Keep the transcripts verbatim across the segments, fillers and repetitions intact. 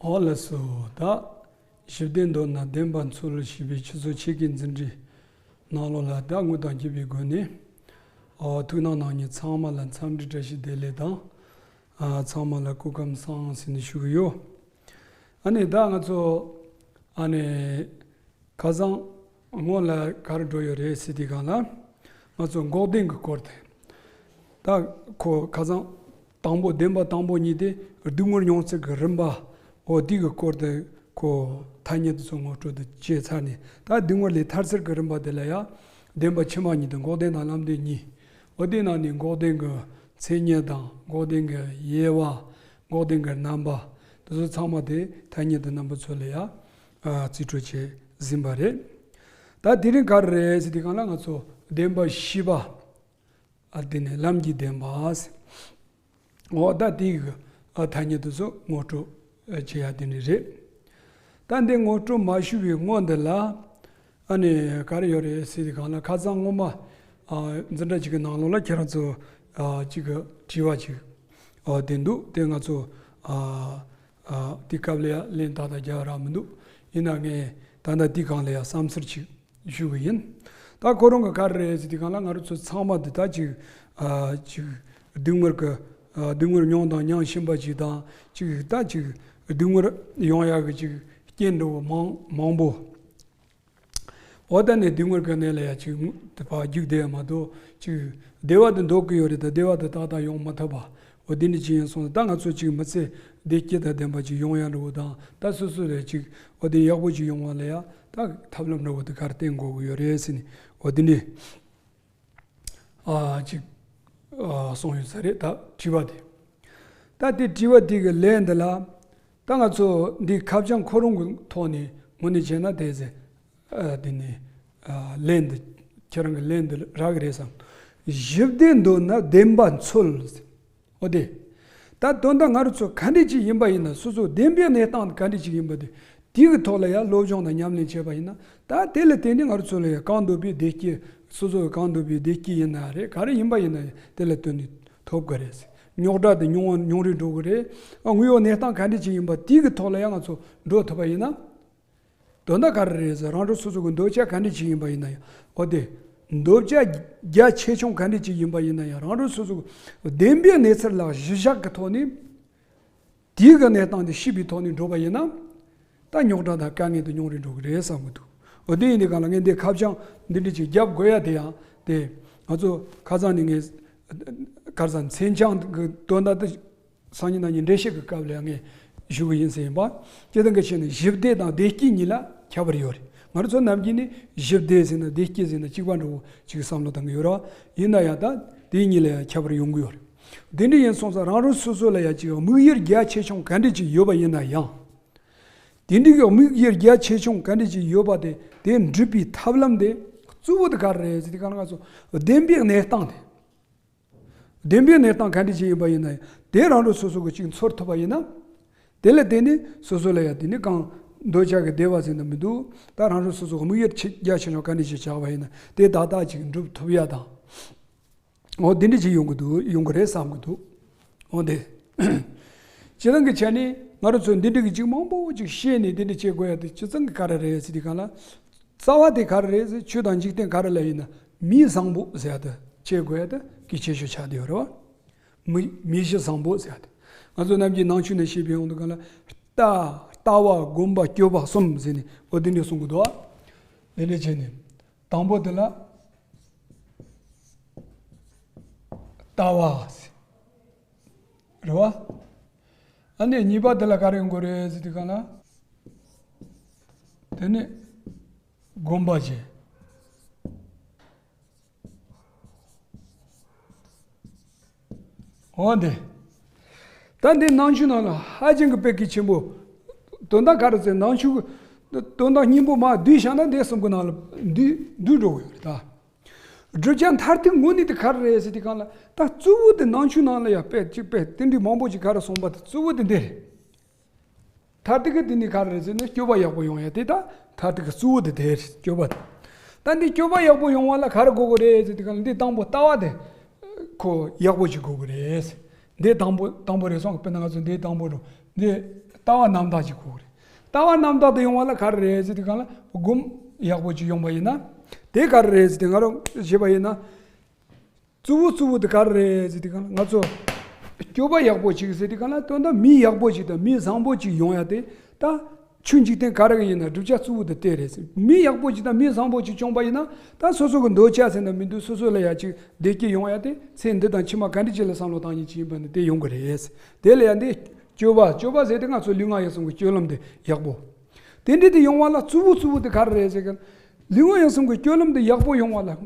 ཨོ་ལགས་སོ། ད་ཞི་བདེ་འདོད་ན་བདེན་པ་འཚོལ་ཞེས་པའི་ཆུ་ཚོད་ཕྱེད་ཀའི་འཛིན་གྲྭའི་ནང་ལོགས་ལ། ད་དངོས་དང་བརྒྱུད་པའི་སྒོ་ནས་ཨོ་ཐུགས་སྣང་གནང་མཁན་ཚང་མ་ལ་འཚམས་འདྲི་བཀྲ་ཤིས་བདེ་ལེགས་དང་། ཨ་ཚང་མ་ལ་སྐུ་ཁམས་བཟང་ཟེར་ནས་ཞུ་གི་ཡོད། ཨ་ནི་ད་ང་ཚོ་ཨ་ནི་ཁ་སང་སྔོན་ལ་ག་རེ་འགྲོ་ཡོད་རེད་ཟེར་དུས་སྒང་ལ། ང་ཚོ་འགོག་བདེན་གྱི་སྐོར་དེ། ད་ཁོ་ཁ་སང་དང་པོ་བདེན་པ་དང་པོ་གཉིས་དེ་སྡུག་བསྔལ་མྱོང་ཚུལ་གྱི་རིམ་པ། འོ་དེ་གི་སྐོར་དེ་ཁོ་ཐ་སྙད་དེ་ཚོ་ངོ་སྤྲོད་དེ་བྱས་ཚར་ནས། ད་སྡུག་བསྔལ་ལས་ཐར་ཚུལ་གྱི་རིམ་པ་དེ་ལ་ཡང་བདེན་པ་ཕྱི་མ་གཉིས་དང་འགོག་བདེན་དང་ལམ་བདེན་གཉིས། འོ་དེའི་ནང་ནས་འགོག་བདེན་གྱི་མཚན་ཉིད་དང་འགོག་བདེན་གྱི་དབྱེ་བ། འགོག་བདེན་གྱི་རྣམ་པ། དེ་ཚོ་ཚང་མ་དེ་ཐ་སྙད་དེ་རྣམ་པ་ཚོ་ལ་ཡང་ཨ་རྩིས་སྤྲོད་བྱས་ཟིན་པ་རེད། ད་དེ་རིང་ག་རེ་རེད་ཟེར་དུས་སྒང་ལ་ང་ཚོ་བདེན་པ་བཞི་པ། ཨ་དེ་ནས་ལམ་གྱི་བདེན་པ་ཟེར། འོ་ད་དེའི་ཨ་ཐ་སྙད་དེ་ཚོ་ངོ་སྤྲོད་བྱེད་ཡ་དེ་འདྲ་རེད། ད་འདི་ངོ་སྤྲོད་མ་ཞུས་པའི་སྔོན་དེ་ལ། ཨ་ནི་ག་རེ་ཡོད་རེད་ཟེར་དུས་སྒང་ལ། ཁ་སང་སྔོན་མ་ཨ་འཛིན་གྲྭ་གཅིག་གི་ནང་ལོགས་ལ་ཁྱེད་རང་ཚོ་ཨ་གཅིག་གི་དྲི་བ་གཅིག་ཨ་དེ་འདུག་དེ་ང་ཚོ་ཨ་ཨ་དེ་སྐབས་ལ་ཡང་ལན་ཏག་ཏག་རྒྱག་རག་མི་འདུག་ཡིན་ན་ངས་ད་ལྟ་དེའི་སྒང་ལ་ཡང་བསམ་ཚུལ་གཅིག་ཞུ་གི་ཡིན། ད་ཁོ་རང་གི་ག་རེ་རེད་ཟེར་དུས་སྒང་ལ། ང་རང་ཚོ་ཚང་མ་འདི་ད་ཅིག་ཨ་ཅིག་སྡུག་བསྔལ་གི་ཨ་སྡུག་བསྔལ་མྱོང་དང་མྱང་བཞིན་པ་ཅིག་དང་། ཅིག་ད་ཅིག་སྡུག་བསྔལ་ཡོང་ཡག་གི་ཅིག་རྐྱེན་འདྲ་བོ་མང་མང་པོ། འོ་ད་ནི་སྡུག་བསྔལ་གྱི་གནས་ལ་ཡང་ཅིག་དེ་ཕར་རྒྱུག་བསྡད་ཡ་མ་གཏོགས། ཅིག་བདེ་བ་དེ་འདོད་ཀྱི་ཡོད་རེད། ད་བདེ་བ་དེ་ཏག་ཏག་ཡོང་མ་ཐུབ་པ། འོ་དེ་འདྲ་ཅིག་ཡིན་སོང་ཙང་། ད་ང་ཚོ་ཅིག་མི་ཚེ་བདེ་སྐྱིད་དང་ལྡན་པ་ཅིག་ཡོང་ཡ་འདྲ་བོ་དང་། ད་སོ་སོ་ལ་ཅིག་འོ་དེ་ཡག་པོ་ཅིག་ཡོང་བ་ལ་ཡ་ད་ཐབས་ལམ་འདྲ་བོ་དེ་ག་རེ་བསྟེན་དགོས་ཀྱི་ཡོད་རེད་ཟེར་ནས། འོ་དེ་འདྲ་ཨ་ཅིག་ཨ་གསུངས་ཡོད་ས་རེད། ད་དྲི་བ་དེ། ད་དེ་དྲི་བ་དེ་གི་ལན་འདི་ལ། ད་ང་ཚོ་འདི་ཁ་བྱང་ཁོ་རང་གི་ཐོག་ནས་ངོས་ནས་བྱས་ན་དེ་ཟེར། ཨ་དེ་ནས་ཨ་ལན་འདི་ཁྱེད་རང་གི་ལན་འདི་རག་གི་རེད་བསམ། ཞི་བདེ་འདོད་ན་བདེན་པ་འཚོལ། འོ་དེ། ད་དོན་དག་ང་རང་ཚོ་ག་འདྲ་ཅིག་ཡིན་པ་ཡིན་ན། སོ་སོ་བདེན་པའི་གནས་སྟངས་ག་འདྲ་ཅིག་ཡིན་པ་དེ། དེ་གི་ཐོག་ལ་ཡང་སློབ་སྦྱོང་དང་ཉམས་ལེན་བྱས་པ་ཡིན་ན། ད་དེ་ལ་བརྟེན་ནས་ང་རང་ཚོ་ལ་ཡང་གང་འདོད་པའི་བདེ་སྐྱིད། སོ་སོ་གང་འདོད་པའི་བདེ་སྐྱིད་ཡིན་ན་རེད། ག་རེ་ཡིན་པ་ཡིན་ན་ཡང་དེ་ལ་བརྟེན་ནས་ཐོབ་གི་རེད། རྙོག་དྲ་དེ་ཉུང་ཉུང་རུ་འགྲོ་གི་རེད། ཨ་དངོས་ཡོད་གནས་སྟངས་ག་འདྲ་ཅིག་ཡིན་པ་དེ་གི་ཐོག་ལ་ཡང་ང་ཚོ་འགྲོ་ཐུབ་པ་ཡིན་ན། དོན་དག་ག་རེ་རེད་ཟེར། རང་རང་སོ་སོ་གི་འདོད་ཆགས་ག་འདྲ་ཅིག་ཡིན་པ་ཡིན་ན་ཡང་། འོ་དེ། འདོད་ཆགས་རྒྱ་ཆེ་ཆུང་ག་འདྲ་ཅིག་ཡིན་པ་ཡིན་ན་ཡང་། རང་རང་སོ་སོ་གི་བདེན་པའི་གནས་ཚུལ་ལ་གཞི་བཞག་གི་ཐོག་ནས། དེའི་གི་གནས་སྟངས་དེ་ཤེས་པའི་ཐོག་ནས་འགྲོ་བ་ཡིན་ན། ད་རྙོག་དྲ་དང་དཀའ་ངལ་དེ་ཉུང་རུ་འགྲོ་གི་རེད་བསམ་གི་འདུག་འོ་དེ་ཡིན་དུས་སྒང་ལ་ངས་འདི་ཁ་བྱང་འདི་འདྲ་ཅིག་རྒྱབ་དགོས་ཡ་དེ་ཡང་དེ། ང་ཚོ་ཁ་སང་ནས་ངས་ག་རེ་ཟེར། མཚན་བྱང་གི་དོན་དག་དེ། སང་ཉིན་གནངས་ཉིན་འགྲེལ་བཤད་ཀྱི་སྐབས་ལ་ངས་ཞུ་གི་ཡིན་ཟེར་ཡིན་པ། སྤྱིར་བཏང་གི་ཆ་ནས་ཞི་བདེ་དང་བདེ་སྐྱིད་གཉིས་ལ་ཁྱད་པར་ཡོད་རེད། ང་རང་ཚོ་ནམ་རྒྱུན་ནས་ཞི་བདེ་ཟེར་ན་བདེ་སྐྱིད་ཟེར་ན་གཅིག་པ་འདྲ་བོ་ཅིག་བསམ་བློ་བཏང་གི་ཡོད་རེད་བ། ཡིན་ན་ཡང་ད་དེ་གཉིས་ལ་ཡང་ཁྱད་པར་ཡོང་གི་ཡོད་རེད། དེ་འདྲ་ཡིན་སོང་ཙང་། རང་རང་སོ་སོ་ལ་ཡང་ཅིག་དམིགས་ཡུལ་རྒྱ་ཆེ་ཆུང་ག་འདྲ་ཅིག་ཡོད་པ་ཡིན་ན་ཡང་། དེ་འདྲ་གི་དམིགས་ཡུལ་རྒྱ་ཆེ་ཆུང་ག་འདྲ་ཅིག་ཡོད་པ་དེ། དེ་འགྲུབ་པའི་ཐབས་ལམ་དེ་གཙོ་བོ་དེ་ག་རེ་རེད་ཟེར་དུས་སྒང་ལ། ང་ཚོ་བདེན་པའི་གནས་སྟངས་དེ། བདེན་པའི་གནས་སྟངས་ག་འདྲ་ཅིག་ཡིན་པ་ཡིན་ན་ཡང་། དེ་རང་རང་སོ་སོ་གིས་ཅིག་ཚོར་ཐུབ་པ་ཡིན་ན། དེ་ལ་བརྟེན་ནས་སོ་སོ་ལ་ཡང་དེ་ནི་གང་འདོད་ཆགས་ཀྱི་བདེ་བ་ཟེར་ན་མི་འདུག་ད་རང་རང་སོ་སོ་གི་དམིགས་ཡུལ་ཆེ་རྒྱ་ཆེ་ཆུང་ག་འདྲ་ཅིག་བཞག་པ་ཡིན་ན། དེ་ཏག་ཏག་ཅིག་འགྲུབ་ཐུབ་ཡ་དང་། འོ་དེ་འདྲ་ཅིག་ཡོང་གི་འདུག་ཡོང་གི་རེད་བསམ་གི་འདུག་འོ་དེ། སྤྱིར་བཏང་གི་ཆ་ནས་ང་རང་ཚོས་འདི་འདྲ་གི་ཅིག་མང་པོ་ཅིག་བཤད་ནས་འདི་འདྲ་བྱེད་དགོས་ཡ་དེ་སྤྱིར་བཏང་གི་ག་རེ་རེད་ཟེར་དུས་སྒང་ལ། རྩ་བ་དེ་ག་རེ་རེད་ཟེར། ཆོས་དང་འཇིག་རྟེན་ག་རེ་ལ་ཡིན་ན་མི་བཟང་པོ་ཟེར་ཡ་དེ་བྱེད་དགོས་ཡ་དེ་གལ་ཆེ་ཤོས་ཆགས་བསྡད་ཡོད་རེད་བ། མི་མི་གཞི་བཟང་པོ་ཟེར་ཡ་དེ། ང་ཚོ་ནམ་རྒྱུན་ནང་ཆོས་ནས་བཤད་པའི་དབང་དུ་གང་ལ། ལྟ་ལྟ་བ་སྒོམ་པ་སྤྱོད་པ་གསུམ་ཟེར་ནས་འོ་དེ་འདྲ་གསུང་གི་འདུག་བ། དེ་འདྲ་བྱས་ནས་དང་པོ་དེ་ལ་ལྟ་བ་ཟེར། རེད་བ། ཨ་ནི་གཉིས་པ་དེ་ལ་ག་རེ་ཡོང་གི་རེད་ཟེར་དུས་སྒང་ལ། དེ་ནི་སྒོམ་པ་བྱེད། འོ་འདི། ད་འདི་ནང་ཆོས་ནང་ལ་ཧ་ཅང་གི་དཔེ་གལ་ཆེན་པོ། དོན་དག་ག་རེ་ཟེར། ནང་ཆོས་ཀྱི་དོན་དག་སྙིང་པོ་མར་བསྡུས་བཞག་ན་འདི་གསུམ་གྱི་ནང་ལ་བསྡུས་བསྡུས་འགྲོ་གི་ཡོད་རེད་ད། བསྒྲུབ་བྱ་མཐར་ཐུག་དངོས་གནས་དེ་ག་རེ་རེད་ཟེར་དུས་སྒང་ལ། ད་གཙོ་བོ་དེ་ནང་ཆོས་ནང་ལ་ཡང་དཔེ་གཅིག་དཔེ་དེ་འདྲའི་མང་པོ་ཅིག་ག་རེ་གསུངས་པ་དེ་གཙོ་བོ་དེ་འདི་རེད། མཐར་ཐུག་གི་དེ་ནི་ག་རེ་རེད་ཟེར་ན། སྤྱོད་པ་ཡག་པོ་ཡོང་ཡ་དེ་ད་མཐར་ཐུག་གི་གཙོ་བོ་དེ་དེ་རེད། སྤྱོད་པ་དེ། ད་འདི་སྤྱོད་པ་ཡག་པོ་ཡོང་བ་ལ་ག་རེ་དགོས་ཀྱི་རེད་ཟེར་དུས་སྒང་ལ། འདི་དང་པོ་ལྟ་བ་དེ་ཁོ་ཡག་པོ་ཅིག་དགོས་ཀྱི་རེད། འདི་དང་པོ་དང་པོ་རེད་སོང་། དཔེར་ན་ང་ཚོ་འདི་དང་པོ་རུ་འདི་ལྟ་བ་རྣམ་དག་ཅིག་དགོས་རེད། ལྟ་བ་རྣམ་དག་དེ་ཡོང་བ་ལ་ག་རེ་རེད་ཟེར་དུས་སྒང་ལ་སྒོམ་ཡག་པོ་ཅིག་ཡོང་པ་ཡིན་ན། དེ་ག་རེ་རེད་ཟེར་དུས་ང་རང་བྱས་པ་ཡིན་ན། གཙོ་བོ་གཙོ་བོ་དེ་ག་རེ་རེད་ཟེར་དུས་སྒང་ལ་ང་ཚོ་སྤྱོད་པ་ཡག་པོ་ཅིག་ཟེར་དུས་སྒང་ལ་དོན་དག་མི་ཡག་པོ་ཅིག་དང་མི་བཟང་པོ་ཅིག་ཡོང་ཡ་དེ་ད་ཆོས་འཇིག་རྟེན་ག་རེ་ག་ཡིན་ན་བསྒྲུབ་བྱ་གཙོ་བོ་དེ་དེ་རེད་ཟེར། མི་ཡག་པོ་ཅིག་དང་མི་བཟང་པོ་ཅིག་བྱུང་པ་ཡིན་ན་ད་སོ་སོ་གི་འདོད་ཆགས་ཟེར་ན་མི་འདུག་སོ་སོ་ལ་ཡ་ཅིག་བདེ་སྐྱིད་ཡོང་ཡ་དེ་ཚེ་འདི་དང་ཕྱི་མ་ག་འདྲ་ཅིག་ལ་བསམ་བློ་བཏང་ཡིན་ཅིག་ཡིན་པ་ནི་དེ་ཡོང་གི་རེད། དེ་ལ་ཡ་འདི་སྤྱོད་པ་སྤྱོད་པ་ཟེར་དེ་ང་ཚོ་ལུས་ངག་ཡིད་གསུམ་གི་སྤྱོད་ལམ་དེ་ཡག་པོ། དེ་འདྲ་དེ་ཡོང་བ་ལ་གཙོ་བོ་གཙོ་བོ་དེ་ག་རེ་རེད་ཟེར་གི། ལུས་ངག་ཡིད་གསུམ་གི་སྤྱོད་ལམ་དེ་ཡག་པོ་ཡོང་བ་ལ།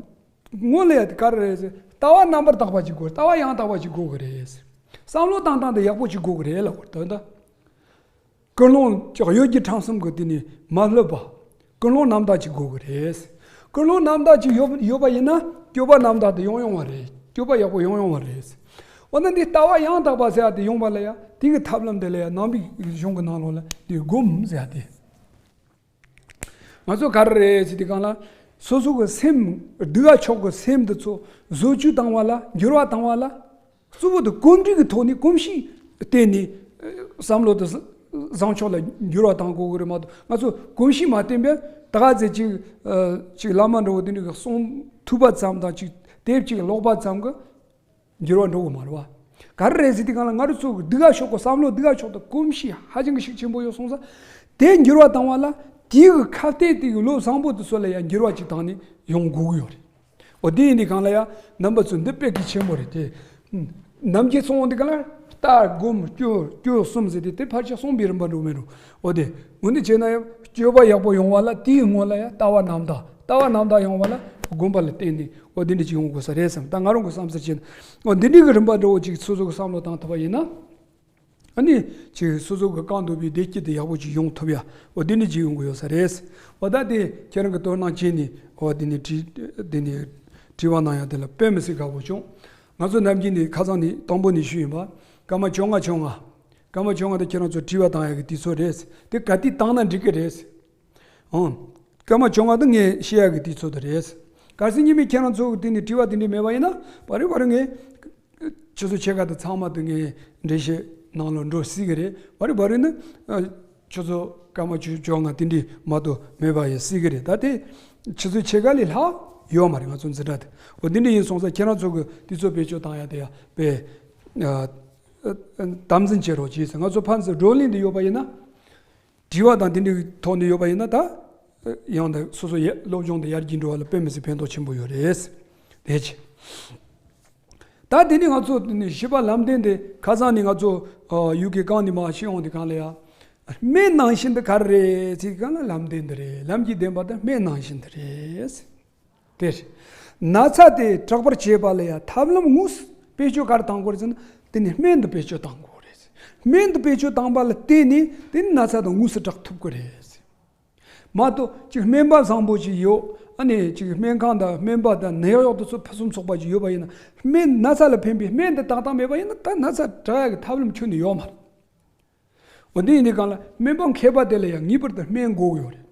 སྔོན་ལ་ཡ་དེ་ག་རེ་རེད་ཟེར། ལྟ་བ་རྣམ་པར་དག་པ་ཅིག་དགོས། ལྟ་བ་ཡང་དག་པ་ཅིག་དགོས་གི་རེད། བསམ་བློ་བཏང་སྟངས་དེ་ཡག་པོ་ཅིག་དགོས་གི་རེད་ལབ་དགོས་དོན་དག་ཀུན་སློང་ཅིག་གཡོ་སྒྱུ་ཕྲན་གསུམ་གི་དེ་ནས་མ་ལྷོད་པ། ཀུན་སློང་རྣམ་དག་ཅིག་དགོས་གི་རེད། ཀུན་སློང་རྣམ་དག་ཅིག་ཡོད་ཡོད་པ་ཡིན་ན་སྤྱོད་པ་རྣམ་དག་དེ་ཡོང་ཡོང་བ་རེད། སྤྱོད་པ་ཡག་པོ་ཡོང་ཡོང་བ་རེད། འོ་ན་འདི་ལྟ་བ་ཡང་དག་པ་ཟེར་ཡ་དེ་ཡོང་བ་ལ་ཡ་དེ་གི་ཐབས་ལམ་དེ་ལ་ཡ་ནང་པའི་གཞུང་གི་ནང་ལོགས་ལ་དེ་སྒོམ་ཟེར་ཡ་དེ། ང་ཚོ་ག་རེ་རེད་ཟེར་དུས་སྒང་ལ། སོ་སོ་གི་སེམས་སྡུག་ག་ཕྱོགས་གི་སེམས་འདི་ཚོ་བཟོ་བཅོས་བཏང་བ་ལ་འགྱུར་བ་བཏང་བ་ལ། གཙོ་བོ་དེ་གོམས་འདྲིས་ཀྱི་ཐོག་ནས་གོམས་གཤིས་བརྟེན་ནས་བསམ་བློ་དེ་བཟང་ཕྱོགས་ལ་འགྱུར་བ་བཏང་དགོས་ཀྱི་རེད་མ་གཏོགས། ང་ཚོ་གོམས་གཤིས་མ་བརྟན་པས་ད་ག་ཚོད་ཅིག་ཅིག་བླ་མ་འདྲ་བོ་དེ་འདྲ་གི་གསུང་ཐུབ་པ་ཙམ་དང་ཅིག་དེབ་ཅིག་ཀློག་པ་ཙམ་གི་འགྱུར་བ་འགྲོ་གི་མ་རེད་བ། ག་རེ་རེད་ཟེར་དུས་སྒང་ལ་ང་རང་ཚོ་གི་སྡུག་ག་ཕྱོགས་གི་བསམ་བློ་སྡུག་ག་ཕྱོགས་དང་གོམས་གཤིས་ཧ་ཅང་གི་ཤུགས་ཆེན་པོ་ཡོད་སོང་ཙང་། དེ་འགྱུར་བ་བཏང་བ་ལ་དེའི་གི་ཁ་གཏད་དེ་གི་བློ་བཟང་པོ་དེ་ཚོ་ལ་ཡང་འགྱུར་བ་ཅིག་བཏང་ནས་ཡོང་དགོས་ཀྱི་ཡོད་རེད། འོ་དེ་ཡིན་དུས་སྒང་ལ་ཡང་རྣམ་པ་ཚོ་འདི་དཔེ་གལ་ཆེན་པོ་རེད་དེ། ནམ་རྒྱུན་སོང་འོང་དུས་སྒང་ལ་ལྟ་སྒོམ་སྤྱོད་སྤྱོད་གསུམ་ཟེར་དེ་དེ་ཕལ་ཆེར་གསུངས་པའི་རིམ་པ་འགྲོ་མེད་རུང་། འོ་དེ་འོ་འདི་བྱས་ན་ཡང་སྤྱོད་པ་ཡག་པོ་ཡོང་བ་ལ་དེའི་སྔོན་ལ་ཡང་ལྟ་བ་རྣམ་དག་ལྟ་བ་རྣམ་དག་ཡོང་བ་ལ་སྒོམ་པ་ལ་བརྟེན་ནས། འོ་འདི་འདྲ་ཅིག་ཡོང་དགོས་ས་རེད་བསམ། ད་ང་རང་གི་བསམ་ཚུལ་བྱས་ན། འོ་འདི་འདྲ་གི་རིམ་པ་འདྲ་བོ་ཅིག་སོ་སོ་གི་བསམ་བློ་བཏང་ཐུབ་པ་ཡིན་ན། ཨ་ནི་ཅིག་སོ་སོ་གི་བསྐང་འདོད་པའི་བདེ་སྐྱིད་དེ་ཡག་པོ་ཅིག་ཡོང་ཐུབ་ཡ། འོ་འདི་འདྲ་ཅིག་ཡོང་གི་ཡོད་ས་རེད། འོ་ད་དེ་ཁྱེད་རང་གི་དོ་སྣང་བྱས་ནས་འོ་འདི་ནས་དྲི་འདི་ནས་དྲི་བ་གནང་ཡ་དེ་ལ་དཔེ་མི་སྲིད་དགའ་པོ་བྱུང་། ང་ཚོ་ནམ་རྒྱུན་ནས་ཁ་སང་ནས་དང་པོ་ནས་ཞུས་ཡིན་པ། སྐར་མ་བཅོ་ལྔ་བཅོ་ལྔ། སྐར་མ་བཅོ་ལྔ་དེ་ཁྱེད་རང་ཚོ་དྲི་བ་བཏང་ཡ་གི་དུས་ཚོད་རེད། དེ་ག་དུས་བཏང་ན་འགྲིག་གི་རེད། ཨང་། སྐར་མ་བཅོ་ལྔ་དེ་ངས་བཤད་ཡག་གི་དུས་ཚོད་དེ་རེད། གལ་སྲིད་ཉི་མ་ཁྱེད་རང་ཚོ་གི་དེ་ནས་དྲི་བ་དེ་འདྲ་མེད་པ་ཡིན་ན་བ་རེ་བ་རེ་ངས་ཆུ་ཚོད་ཕྱེད་ཀ་དེ་ཚང་མ་དེ་ངས་འགྲེལ་བཤད་ནང་ལ་འགྲོ་སྲིད་གི་རེད། བ་རེ་བ་རེ་ནི་ཆུ་ཚོད་སྐར་མ་བཅུ་བཅོ་ལྔ་དེ་འདྲ་མ་གཏོགས་མེད་པ་ཡིན་སྲིད་གི་རེད། ད་དེ་ཆུ་ཚོད་ཕྱེད་ཀ་ལས་ལྷག་ཡོད་མ་རེད་ང་ཚོ་འཛིན་གྲྭ་དེ། འོ་དེ་འདྲ་ཡིན་སོང་ཙང་ཁྱེད་རང་ཚོ་གི་དུས་ཚོད་བེད་སྤྱོད་བཏང་ཡ་དེ་ཡ་དཔེ་དམ་འཛིན་བྱེད་རོགས་གྱིས་ཟེར། ང་ཚོ་ཕན་ཚུན་བགྲོ་གླེང་དེ་ཡོད་པ་ཡིན་ན། དྲི་བ་དང་དེ་འདྲའི་ཐོག་ནས་ཡོད་པ་ཡིན་ན་ད། ཡང་ད་སོ་སོ་ཡ་སློབ་སྦྱོང་དེ་ཡར་རྒྱས་འགྲོ་བ་ལ་དཔེ་མི་སྲིད་ཕན་ཐོགས་ཆེན་པོ་ཡོད་རེད། དེ་ཅི། ད་དེ་ནས་ང་ཚོ་ནི་བཞི་པ་ལམ་བདེན་དེ་ཁ་སང་ནས་ང་ཚོ་ཡུལ་གྱི་གང་ནས་མ་ཤེས་འོང་དེ་གང་ལ་ཡ། སྨན་ནང་བཞིན་དུ་ག་རེ་རེད་ཅེས་གང་ལ་ལམ་བདེན་དུ་རེད། ལམ་གྱི་བདེན་པ་དང་སྨན་ནང་བཞིན་དུ་རེད། དེ་རེད། ན་ཚ་དེ་དྲག་པར་བྱེད་པ་ལ་ཡང་ཐབས་ལམ་དངོས་སུ་བེད་སྤྱོད་ག་རེ་བཏང་དགོས་རེད་ཟེར་ན། དེ་ནི་སྨན་དུ་བེད་སྤྱོད་བཏང་དགོས་རེད། སྨན་དུ་བེད་སྤྱོད་བཏང་པ་ལ་བརྟེན་ནས་དེ་ནི་ན་ཚ་དང་དངོས་སུ་དྲག་ཐུབ་ཀྱི་རེད། མ་གཏོགས་ཅིག་སྨན་པ་བཟང་པོ་ཅིག་ཡོད། ཨ་ནི་ཅིག་སྨན་ཁང་དང་སྨན་པ་དང་ནད་གཡོག་དེ་ཚོ་ཕུན་སུམ་ཚོགས་པ་ཅིག་ཡོད་པ་ཡིན་ན། སྨན་ན་ཚ་ལ་ཕན་པའི་སྨན་དེ་ཏག་ཏག་མེད་པ་ཡིན་ན་ད་ན་ཚ་དྲག་ཡག་གི་ཐབས་ལམ་ཁྱོན་ནས་ཡོད་མ་རེད། འོ་འདི་ཡིན་དུས་གང་ལ་སྨན་པ་མཁས་པ་དེ་ལ་ཡང་ངེས་པར་དུ་སྨན་དགོས་ཀྱི་ཡོད་རེད།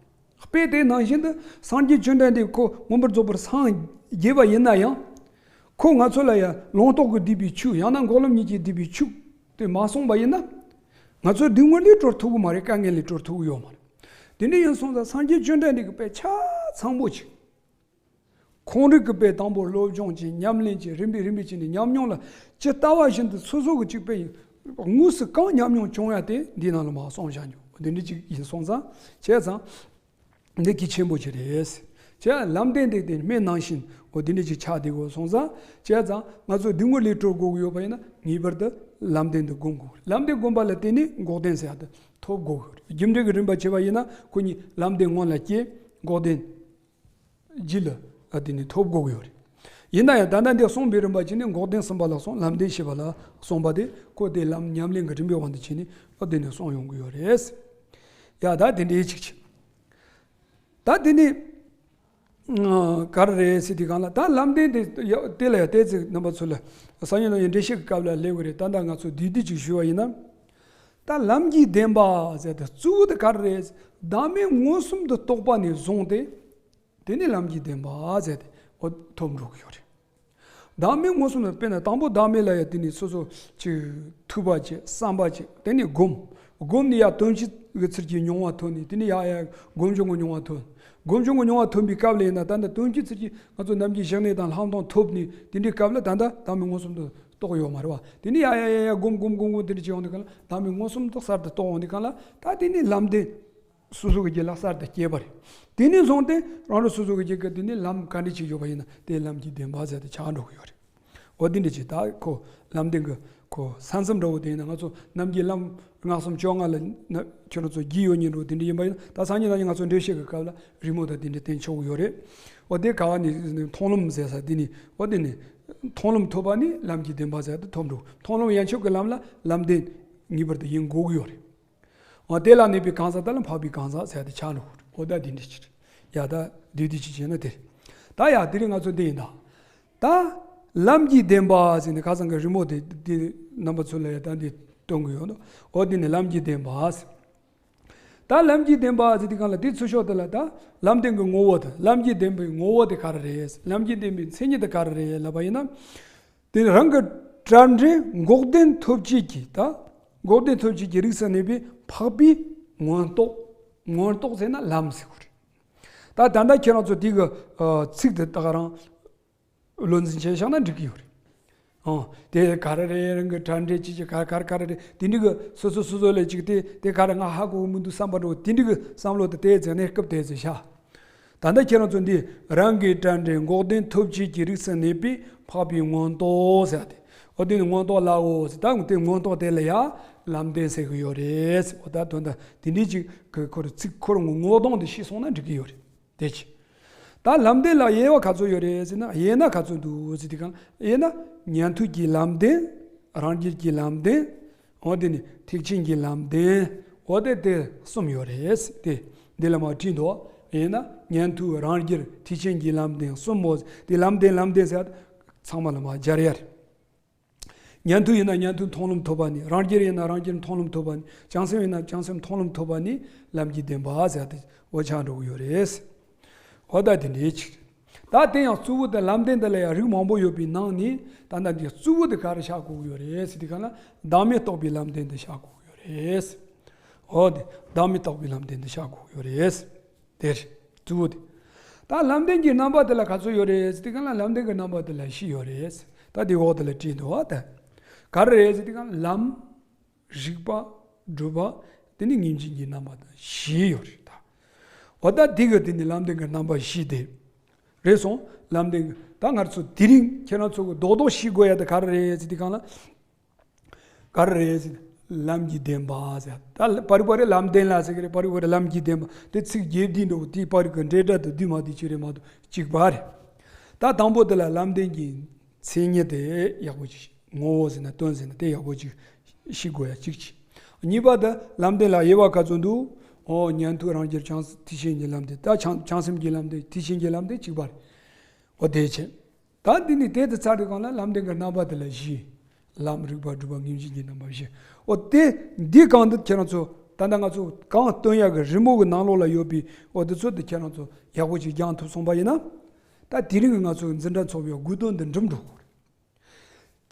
དཔེ་དེ་ནང་བཞིན་དུ་སངས་རྒྱས་བཅོམ་ལྡན་འདས་ཁོ་མངོན་པར་རྫོགས་པར་སངས་རྒྱས་པ་ཡིན་ན་ཡང་། ཁོ་ང་ཚོ་ལ་ཡང་ལོང་རྟོག་གིས་བསྡུས་པའི་ཆོས་ཡང་ན་འགོག་ལམ་གཉིས་ཀྱིས་བསྡུས་པའི་ཆོས་དེ་མ་གསུངས་པ་ཡིན་ན། ང་ཚོ་སྡུག་བསྔལ་ལས་གྲོལ་ཐུབ་ཀྱི་མ་རེད། དཀའ་ངལ་ལས་གྲོལ་ཐུབ་ཀྱི་ཡོད་མ་རེད། དེ་འདྲ་ཡིན་སོང་ཙང་སངས་རྒྱས་བཅོམ་ལྡན་འདས་ཀྱི་དཔེ་ཆ་ཚང་པོ་ཅིག་ཁོང་རང་གི་དཔེ་དང་པོ་སློབ་སྦྱོང་བྱས། ཉམས་ལེན་བྱས། རིམ་པས་རིམ་པས་བྱས་ནས་ཉམས་མྱོང་ལ་ཇི་ལྟ་བ་བཞིན་དུ་སོ་སོ་གི་ཅིག་དཔེ་དངོས་སུ་གང་ཉམས་མྱོང་བྱུང་ཡ་དེ་འདིའི་ནང་ལ་མར་གསུངས་བཞག་ཉོ། འདི་འདྲ་ཅིག་ཡིན་སོང་ཙང་བྱས་ཙང་འདི་གལ་ཆེན་པོ་ཅིག་རེད། བྱས་ལམ་བདེན་དེ་དེ་སྨན་ནང་བཞིན་འོ་འདི་འདྲ་ཅིག་ཆགས་བསྡད་དགོས་སོང་ཙང་། བྱས་ཙང་ང་ཚོ་སྡུག་བསྔལ་ལས་གྲོལ་དགོས་ཀྱི་ཡོད་པ་ཡིན་ན་ངེས་པར་དུ་ལམ་བདེན་དེ་སྒོམ་དགོས། ལམ་བདེན་སྒོམ་པ་ལ་བརྟེན་ནས་འགོག་བདེན་ཟེར་ཡ་དེ་ཐོབ་དགོས། རྒྱུ་འབྲས་ཀྱི་རིམ་པ་བྱས་པ་ཡིན་ན་ཁོ་གཉིས་ལམ་བདེན་སྔོན་ལ་སྐྱེ། འགོག་བདེན་རྗེས་ལ་ཨ་དེ་ནི་ཐོབ་དགོས་ཀྱི་ཡོད་རེད། ཡིན་ན་ཡང་ད་ལྟ་འདི་གསུངས་པའི་རིམ་པ་བྱས་ནས་འགོག་བདེན་གསུམ་པ་ལ་སོང་། ལམ་བདེན་བཞི་པ་ལ་སོང་པ་དེ་ཁོ་དེ་ལམ་ཉམས་ལེན་གྱི་རིམ་པའི་དབང་དུ་བྱས་ནས་ཨ་དེ་ནས་གསུངས་ཡོང་གི་ཡོད་རེད། ཡ་ད་དེ་འདྲའི་ཅིག་བྱས། ད་དེ་ནི་ག་རེ་རེད་ཟེར་དུས་སྒང་ལ། ད་ལམ་བདེན་དེ་དེ་ལ་ཡང་ཏོག་ཙམ་རྣམ་པ་ཚོ་ལ་སང་ཉིན་ལ་ཡང་འགྲེལ་བཤད་ཀྱི་སྐབས་ལ་སླེབས་ཀྱི་རེད། ད་ལྟ་ང་ཚོ་བསྡུས་བསྡུས་ཅིག་ཞུས་པ་ཡིན་ན། ད་ལམ་གྱི་བདེན་པ་ཟེར་དེ་གཙོ་བོ་དེ་ག་རེ་རེད། བདག་མེད་མངོན་སུམ་དུ་རྟོགས་པ་ནས་བཟུང་སྟེ། དེ་ནི་ལམ་གྱི་བདེན་པ་ཟེར་ཏེ་འོ་ཐོབ་འགྲོ་གི་ཡོད་རེད། བདག་མེད་མངོན་སུམ་དུ། དཔེར་ན་དང་པོ་བདག་མེད་ལ་ཡ་དེ་ནི་སོ་སོ་ཅིག་ཐོས་པ་བྱེད། བསམ་པ་བྱེད། དེ་ནི་སྒོམ། སྒོམ་ནི་ཡ་དོན་སྤྱི་གི་ཚུལ་གྱིས་མྱོང་བ་ཐོན་ནས། དེ་ནི་ཡ་ཡ་སྒོམ་བྱུང་གི་མྱོང་བ་ཐོན། སྒོམ་བྱུང་གི་མྱོང་བ་ཐོན་པའི་སྐབས་ལ་ཡིན་ན། ད་ལྟ་དོན་སྤྱི་ཚུལ་གྱིས་ང་ཚོ་ནམ་མཁའི་ཞི་གནས་དང་ལྷག་མཐོང་ཐོབ་ནས། དེ་འདྲའི་སྐབས་ལ་ད་ལྟ་བདག་མེད་མངོན་སུམ་དུ་རྟོགས་ཡོད་མ་རེད་བ། དེ་ནི་ཡ་ཡ་ཡ་ཡ་སྒོམ་སྒོམ་སྒོམ་སྒོམ་དེ་འདྲ་བྱས་ཡོང་དུས་གང་ལ། བདག་མེད་མངོན་སུམ་དུ་གསར་དུ་རྟོགས་ཡོང་དུས་གང་ལ། ད་དེ་ནི་ལམ་བདེན། སོ་སོ་གི་རྒྱུད་ལ་གསར་དུ་སྐྱེས་པ་རེད། དེ་ནས་བཟུང་སྟེ་རང་རང་སོ་སོ་གི་རྒྱུད་ཀྱི་དེ་ནས་ལམ་ག་འདྲ་ཅིག་ཡོད་པ་ཡིན་ན། དེ་ལམ་གྱི་བདེན་པ་ཟེར་ཏེ་ཆགས་འགྲོ་གི་ཡོད་རེད། འོ་དེ་འདྲ་ཅིག་ད་ཁོ་ལམ་བདེན་གྱི་ཁོ་ས་མཚམས་འདྲ་བོ་དེ་ཡིན་ན། ང་ཚོ་ནམ་མཁའི་ལམ་སྔགས་སུམ་བཅོ་ལྔ་ལ་ན་ཁྱོད་རང་ཚོ་བགྱིས་ཡོད་ཉིན་འགྲོ་དེ་འདྲ་ཡིན་པ་ཡིན་ན། ད་སང་ཉིན་གནངས་ཉིན་ང་ཚོ་འགྲེལ་བཤད་ཀྱི་སྐབས་ལ་རི་མོ་དང་དེ་འདྲ་བསྟན་ཆོག་གི་ཡོད་རེད། འོ་དེ་ག་བ་ནས་མཐོང་ལམ་ཟེར་ས་དེ་ནས། འོ་དེ་ནས་མཐོང་ལམ་ཐོབ་པ་ནི་ལམ་གྱི་བདེན་པ་ཟེར་ཏེ་ཐོབ་འགྲོ། མཐོང་ལམ་ཡན་ཆོད་ཀྱི་ལམ་ལ་ལམ་བདེན་ངེས་པར་དུ་ཡིན་དགོས་ཀྱི་ཡོད་རེད། འོ་དེ་ལ་གནས་པའི་གང་ཟག་དེ་ལ་འཕགས་པའི་གང་ཟག་ཟེར་ཏེ་ཆགས་འགྲོ་གི་རེད། འོ་ད་འདི་འདྲ་ཅིག་རེད། ཡ་ད་འདི་འདི་ཅིག་བྱས་ན་དེ་རེད། ད་ཡ་དེ་རིང་ང་ཚོ་འདི་ཡིན་ད། ད་ལམ་གྱི་བདེན་པ་ཟེར་ནས་ཁ་སང་གི་རི་མོ་དེ་དེ་རྣམ་པ་ཚོ་ལ་ཡ་ད་འདི་སྟོན་གི་ཡོད་འདུག་འོ་དེ་ནི་ལམ་གྱི་བདེན་པ་ཟེར། ད་ལམ་གྱི་བདེན་པ་ཟེར་དུས་གང་ལ་དེ་ཚུར་ཤོག་དེ་ལ་ད་ལམ་བདེན་གྱི་ངོ་བོ་དང་། ལམ་གྱི་བདེན་པའི་ངོ་བོ་དེ་ག་རེ་རེད། ལམ་གྱི་བདེན་པའི་མཚན་ཉིད་དེ་ག་རེ་རེད་ལབ་པ་ཡིན་ན། དེ་ནི་རང་གི་དྲན་འབྲས་འགོག་བདེན་ཐོབ་བྱེད་ཀྱི། ད་འགོག་བདེན་ཐོབ་བྱེད་ཀྱི་རིགས་སུ་གནས་པའི་འཕགས་པའི་མངོན་རྟོགས། མངོན་རྟོགས་ཟེར་ན་ལམ་ཟེར་གི་རེད། ད་ད་ལྟ་ཁྱེད་རང་ཚོ་དེ་གི་ཚིག་དེ་ད་ག་རང་བློ་འཛིན་བྱས་བཞག་ན་འགྲིག་གི་ཡོད་རེད། ཨང་། དེ་ག་རེ་རེད། རང་གི་དྲན་འབྲས་ཅི་ཅི་ག་ག་ག་རེ་རེད། དེ་འདྲ་གི་སོ་སོ་སོ་སོ་ལ་ཅིག་དེ་དེ་ག་རེ་ང་ཧ་གོ་གི་མི་འདུག་བསམ་པ་འདྲ་བོ་དེ་འདྲ་གི་བསམ་བློ་དེ་དེ་ཟེར་ནས་སྐབས་དེ་ཟེར་བཞག་ད་ལྟ་ཁྱེད་རང་ཚོ་འདི་རང་གི་དྲན་འབྲས་འགོག་བདེན་ཐོབ་བྱེད་ཀྱི་རིགས་སུ་གནས་པའི་འཕགས་པའི་མངོན་རྟོགས་ཟེར་ཏེ། འོ་དེ་ནི་མངོན་རྟོགས་ལའོ་ཟེར། ད་དེ་མངོན་རྟོགས་དེ་ལ་ཡང་ལམ་བདེན་ཟེར་གི་ཡོད་རེད། འོ་ད་དོན་དག་དེ་འདྲའི་ཅིག་གི་ཁོ་ར་ཚིག་ཁོ་ར་ངོ་ངོ་གདོང་དེ་ཤེས་སོང་ན་འགྲིག་གི་ཡོད་རེད། དེ་ཅི། ད་ལམ་བདེན་ལ་དབྱེ་བ་ག་ཚོད་ཡོད་རེད་ཟེར་ན། དབྱེ་ན་ག་ཚོད་འདུག་ཟེར་དུས་གང་། དབྱེ་ན་ཉན་ཐོས་ཀྱི་ལམ་བདེན། རང་རྒྱུད་ཀྱི་ལམ་བདེན། འོ་དེ་ནི་ཐེག་ཆེན་གྱི་ལམ་བདེན། འོ་དེ་དེ་གསུམ་ཡོད་རེད། དེ་འདི་ལ་མ་བྲིས་འདུག་དབྱེ་ན་ཉན་ཐོས་རང་རྒྱུད་ཐེག་ཆེན་གྱི་ལམ་བདེན་གསུམ་མོ། དེ་ལམ་བདེན་ལམ་བདེན་ཟེར་ཚང་མ་ལ་མ་སྦྱར་ཡ་རེད། ཉན་ཐོས་ཡིན་ན་ཉན་ཐོས་མཐོང་ལམ་ཐོབ་པ་ནི། རང་རྒྱུད་ཡིན་ན་རང་རྒྱུད་མཐོང་ལམ་ཐོབ་པ་ནི། བྱང་སེམས་ཡིན་ན་བྱང་སེམས་མཐོང་ལམ་ཐོབ་པ་ནི་ལམ་གྱི་བདེན་པ་ཟེར་ཏེ་འོ་ཆགས་འགྲོ་གི་ཡོད་རེད། འོ་ད་དེ་འདྲའི་ཅིག་ད་དེ་ཡང་གཙོ་བོ་དེ་ལམ་བདེན་དེ་ལ་ཡང་རིགས་མང་པོ་ཡོད་པའི་ནང་ནས་ད་ལྟ་འདི་གཙོ་བོ་དེ་ག་རེ་བཞག་དགོས་ཀྱི་ཡོད་རེད་ཟེར་དུས་གང་ལ། བདག་མེད་རྟོགས་པའི་ལམ་བདེན་དེ་བཞག་དགོས་ཀྱི་ཡོད་རེད། འོ་དེ་བདག་མེད་རྟོགས་པའི་ལམ་བདེན་དེ་བཞག་དགོས་ཀྱི་ཡོད་རེད། དེ་རེད་གཙོ་བོ་དེ། ད་ལམ་བདེན་གྱི་རྣམ་པ་དེ་ལ་ག་ཚོད་ཡོད་རེད་ཟེར་དུས་གང་ལ། ལམ་བདེན་གྱི་རྣམ་པ་དེ་ལ་བཞི་ཡོད་རེད། ད་དེ་འོག་དེ་ལ་བྲིས་འདུག་བ། ད་ག་རེ་རེད་ཟེར་དུས་གང་ལ། ལམ། རིགས་པ། སྒྲུབ་པ། དེ་ནི་ངེས་འབྱིན་གྱི་རྣམ་པ་དང་བཞི་ཡོད་རེད་ད། འོ་ད་དེ་གི་དེ་ནི་ལམ་བདེན་གྱི་རྣམ་པ་བཞི་དེ་རེད་སོང་། ལམ་བདེན་གྱི་ད་ང་ཚོ་དེ་རིང་ཁྱེད་རང་ཚོ་གི་རྡོག་རྡོག་ཤེས་དགོས་ཡ་དེ་ག་རེ་རེད་ཟེར་དུས་གང་ལ། ག་རེ་རེད་ཟེར་ན། ལམ་གྱི་བདེན་པ་ཟེར། ད་པར་རིག་པ་རེད་ལམ་བདེན་ལ་ཟེར་གི་རེད། པར་རིག་པ་རེད་ལམ་གྱི་བདེན་པ་དེ་ཚིག་རྒྱས་བསྡུས་འདྲ་བོ་དེ་པར་རིག་གི་འབྲེལ་སྒྲ་དང་བསྡུས་མ་བསྡུས་ཅིག་རེད་མ་གཏོགས་གཅིག་པ་རེད། ད་དང་པོ་དེ་ལ་ལམ་བདེན་གྱི་མཚན་ཉིད་དེ་ཡག་པོ་ཅིག་ངོ་བོ་ཟེར་ན་དོན་ཟེར་ན་དེ་ཡག་པོ་ཅིག་ཤེས་དགོས་ཡ་གཅིག་ཅིག་གཉིས་པ་དེ་ལམ་བདེན་ལ་དབྱེ་བ་ག་ཚོད་འདུག་འོ་ཉན་ཐོས་རང་རྒྱུད་བྱང་ཐེག་ཆེན་གྱི་ལམ་བདེན། ད་བྱང་བྱང་སེམས་ཀྱི་ལམ་བདེན་ཐེག་ཆེན་གྱི་ལམ་བདེན་གཅིག་པ་རེད། འོ་དེ་བྱས། ད་འདི་ནི་དེ་དེ་ཚར་དུས་གང་ལ་ལམ་བདེན་གྱི་རྣམ་པ་དེ་ལ་བཞི། ལམ་རིགས་པ་སྒྲུབ་པ་ངེས་འབྱིན་གྱི་རྣམ་པ་བཞི། འོ་དེ་འདི་གང་འདི་ཁྱེད་རང་ཚོ་ད་ལྟ་ང་ཚོ་གང་སྟོན་ཡག་གི་རི་མོ་གི་ནང་ལོགས་ལ་ཡོད་པའི་འོ་དེ་ཚོ་དེ་ཁྱེད་རང་ཚོ་ཡག་པོ་ཅིག་སྦྱང་ཐུབ་སོང་པ་ཡིན་ན། ད་དེ་རིང་གི་ང་ཚོ་འཛིན་གྲྭ་ཚོགས་པའི་དགོས་དོན་འདི་འགྲུབ་འགྲོ་གི་རེད།